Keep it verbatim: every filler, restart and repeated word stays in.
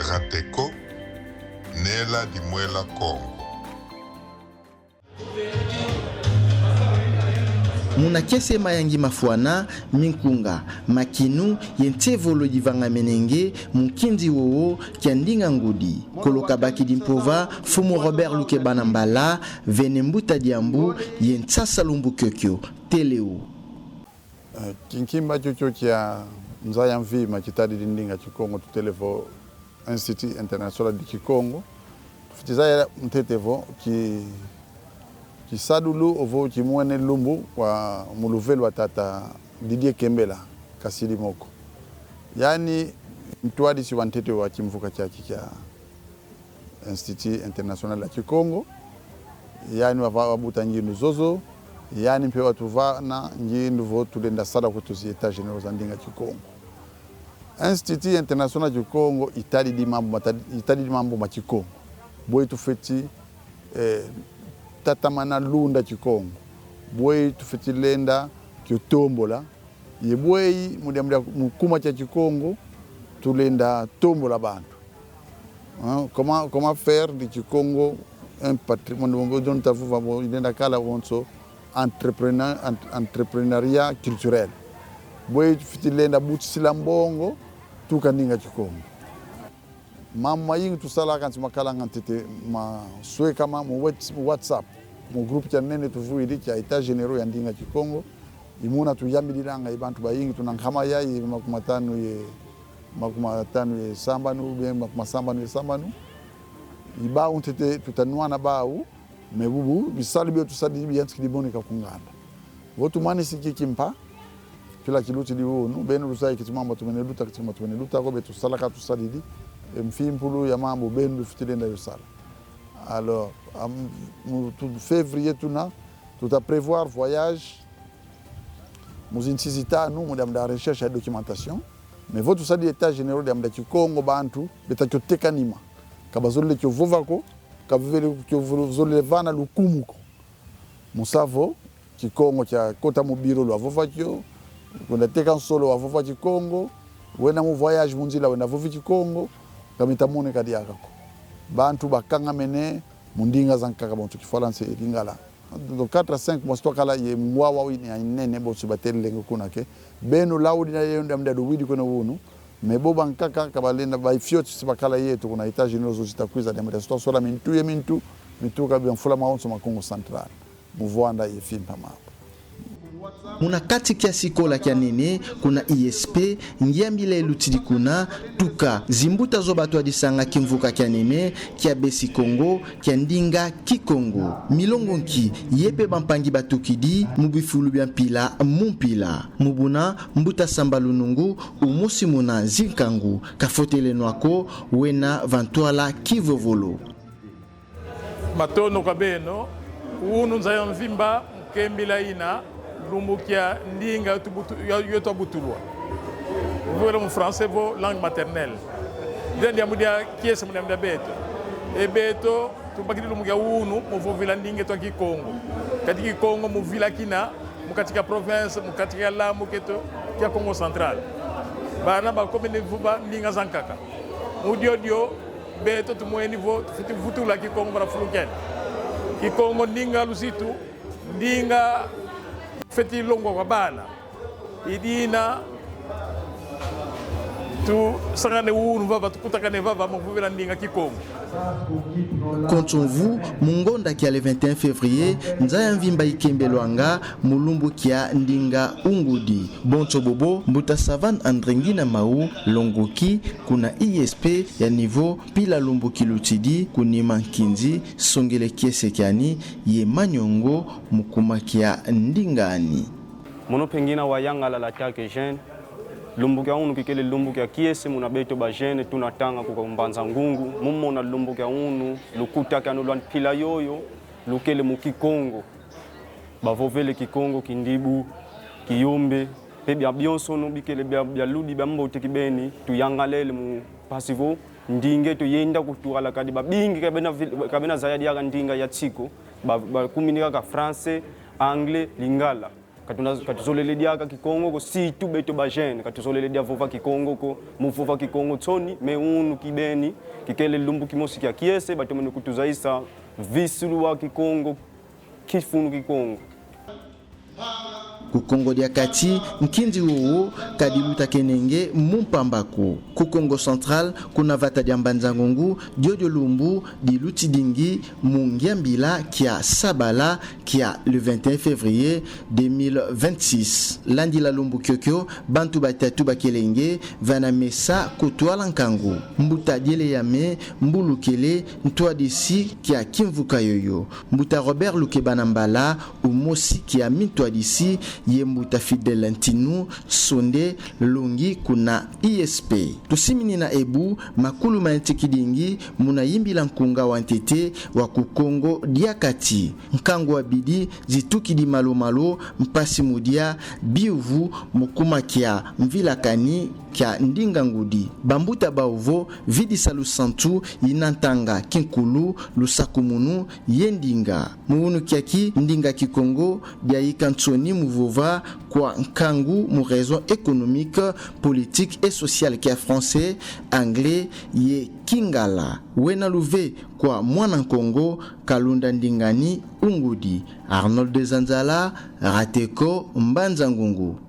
Kateko, nela di mwela Kongo. Muna kiese mayangi mafwana, minkunga, makinu ye nsevolo divangamene nge mu nkinzi wowo kia ndinga ngudi. Kolo kabakidi mpova, Mfumu Robert Lukeba na Mbala, vene mbuta diambu ye nsasa lumbu kiokio. Tele wo. Eh, kinkimba kiokio kia nza ya mvimba kitadidi ndinga Kikongo, tutele vo Institut International du Kikongo. Tufweti zaya ntete vo ki, kisadulu ovo kimwene lumbu kwa mu luvelo lwa tata Didier Kembela Kasidi Moko. Yani ntwadisi wa ntete wa kimvuka kiaki kia Institut International ya Kikongo. Yani wava-, wabuta ngindu zozo. Yani mpe watuvana ngindu vo tulenda sala kutu zi États généraux za ndinga Kikongo. Institut International ya Kikongo itadidi mambu matadi-, itadidi mambu ma Kikongo. Bwe tufweti, eh, tatamana lunda Kikongo. Bwe tufweti lenda kio tombola. Ye bwe mu diambu dia, mu kuma kia Kikongo, tulenda tombola bantu. Hein, comment, comment faire du Kikongo un patrimoine? Bon, donc, ta vuva, bon, ilenda kala wonso entrepreneur-, ent-, entrepreneuriat culturel. Bwe tufweti lenda butisila mbongo, tuka ndinga Kikongo. Mambu mayingi tusala, kansi makalanga ntete maswekama mu Whats-, mu WhatsApp, mu groupe kia nene tuvwidi kia États généraux ya ndinga Kikongo. I muna tuyambililanga i bantu bayingi, tuna nkama yayi makumatanu ye, makumatanu ye sambanu, ou bien makumasambanu ye sambanu. I bau ntete tuta nwana bau, mais bubu bisalu bio tusadidi biyantikidi moneka ku nganda. Vo tumanisi kiki mpa, mpila kilutidi unu, beno luzaya kiti mambu tumene luta, kiti mambu tumene luta ko, beto sala ka tusadidi, e mfimpulu ya mambu beno lufweti lenda yo sala. Alors, am, mu, tu, février tuna, tuta prévoir voyage mu zinsi zitanu, mu diambu dia recherche ya documentation. Mais vo tusadi États généraux diambu dia Kikongo, bantu beta kio teka nima. Ka bazolele kio vova ko, ka bavele kio vo-, zolele vana lukumu ko. Mu sa vo Kikongo kia kota mu bureau lwavova kio, kwenda teka nsolo wavova Kikongo, wenda mu voyage mu nzila wenda vovi Kikongo, ka meta moneka diaka ko. Bantu bakangamene mu ndinga zankaka, bonso Kifalansa ye Lingala. Donc quatre à cinq mois twakala ye ngwawa wina ya nene, bonso batelelenge kuna ke. Beno laudi na yenda mdadu widi kwena wunu. Mais bo bankaka ka balenda, ba fioti si bakala yeto kuna États généraux zo zita kwiza, diambu dia sita sola mintu ye mintu, mintu ka bia mfula mawonso ma Kongo Central. Mu vwanda ye fimpa mambu. Muna kati kia sikola kia nene, kuna I S P, ngiambila ilutidi kuna, tuka zimbuta zo batwadisanga kimvuka kia nene kia besi Kongo, kia ndinga Kikongo. Milongo nki ye mpe bampangi batukidi mu bifulu bia mpila mu mpila? Mu buna, mbuta Samba Lunungu, umosi muna zinkangu, kafotele nwa ko, wena va ntwala kivovolo. Matondo kwa beno. Unu nza ya mvimba, nkembila ina, lumbu kia ndinga yo tubutu-, yo, yo twabutulwa. Vovela mu français vo langue maternelle. Dia diambu dia kiese mu diambu dia beto. E beto, tubakidi lumbu kia unu mu vovela ndinga eto ya Kikongo. Kadi Kikongo mu vilakina mu kati kia province, mu kati kia lambu keto kia Kongo Central. Bana bakomene vova ndinga zankaka. Mu diodio, beto tumweni vo tufweti vutula Kikongo vana fulu kiani. Kikongo ndinga luzitu, ndinga fweti longwa kwa bana. I dina tusangane unu vava, tukutakane vava mu vovela ndinga Kikongo. Konso mvu, mu ngonda kia le vingt et un février, nza ya mvimba ikembelwanga mu lumbu kia ndinga ungudi. Bonso bobo, mbuta Savane André Ngina Mau, longoki kuna I S P ya niveau mpila lumbu kilutidi, ku nima nkinzi, songele kiese kiani ye maniongo mu kuma kia ndinga ani. Mono mpe ngina wayangalala, attaque jeune. Lumbu kia unu kikele lumbu kia kiese muna beto ba jeune tuna tanga ku Mbanza Ngungu. Mu mona lumbu kia unu, lukutakanu lwa mpila yoyo lukele mu Kikongo. Bavovele Kikongo, Kindibu, Kiyombe, mpe bia bionsono bikele bia, bia ludi bia mbote kibeni, tuyangalele mu mpasi vo ndinga eto yenda kutwala, kadi babingi ka bena vil-, ka bena zaya diaka ndinga ya nsi ko, ba, bakumini kaka français, anglais, lingala. Ka tuna-, ka tuzolele diaka Kikongo ko, surtout beto ba jeunes, ka tuzolele dia vova Kikongo ko. Mu vova Kikongo nsoni, mais unu kibeni, kikele lumbu kimosi kia kiese, batomene kutuzayisa visulu wa Kikongo, kimfunu Kikongo. Ku Kongo dia Kati, nkinzi wowo ka diluta kenenge mu mpamba ko. Ku Kongo Central, kuna vata dia Mbanza-Ngungu, diodio lumbu dilutidingi mu ngiambila kia sabala kia le vingt et un février deux mille vingt-six. Landila lumbu kiokio, bantu batatu bakelenge vana mesa kutwala nkangu. Mbuta Diele Yame, mbulukele ntwadisi kia kimvuka yoyo. Mbuta Robert Lukeba na Mbala, umosi kia mintwadisi, ye mbuta Fidèle Ntinu, sonde longi kuna I S P. Tusiminina ebu makulu ma yantikidingi muna yimbila nkunga wa ntete wa ku Kongo dia Kati. Nkangu abidi zitukidi malo malo, mpasi mu dia biuvu mu kuma kia mvilakani kia ndinga ngudi. Bambuta bau vo vidisa lusantu ina ntanga kinkulu, lusakumunu ye ndinga. Mu unu kiaki, ndinga Kikongo diayika nsoni mu vova kwa nkangu mu raison économique, politique et sociale kia français, anglais ye Kingala. Wena luve kwa mwana Nkongo, kalunda ndinga ni ungudi. Arnold Zanzala, Rateko, Mbanza-Ngungu.